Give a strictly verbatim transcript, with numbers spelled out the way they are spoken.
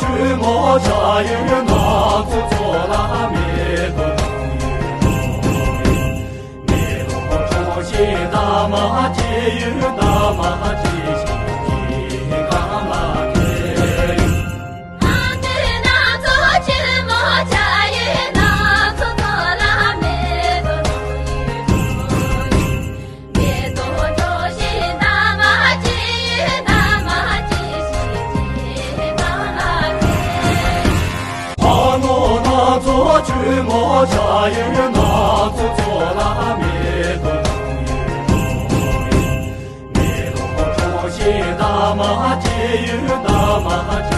བཅོས་མ་བྱ་ཡུལ་སྣ་ཚོགས་ཚོགས་ལ་མེ་ཏོག་ཡོད་ལོ། མེ་ཏོག་གྲོ་ཞིང་འདབ་མ་བཅུ་ཡོད། འདབ་མ་བཅུ་ཞིང་གི་གང་ལ་ཁེལ་ཡོད། ཨ་ཏི་སྣ་ཚོགས་བཅོས་མ་བྱ་ཡུལ་སྣ་ཚོགས་ཚོགས་ལ་མེ་ཏོག་ཡོད་ལོ། མེ་ཏོག་གྲོ་ཞིང་འདབ་མ་བཅུ་ཡོད། འདབ་མ་བཅུ་ཞིང་གི་གང་ལ་ཁེལ་ཡོད། ཨ་ནོ་སྣ་ཚོགས་བཅོས་མ་བྱ་ཡུལ་སྣ་ཚོགས་ཚོགས་ལ་མེ་ཏོག་ཡོད་ལོ། མེ་ཏོག་གྲོ་ཞིང་འདབ་མ་བཅུ་ཡོད། འདབ་མ་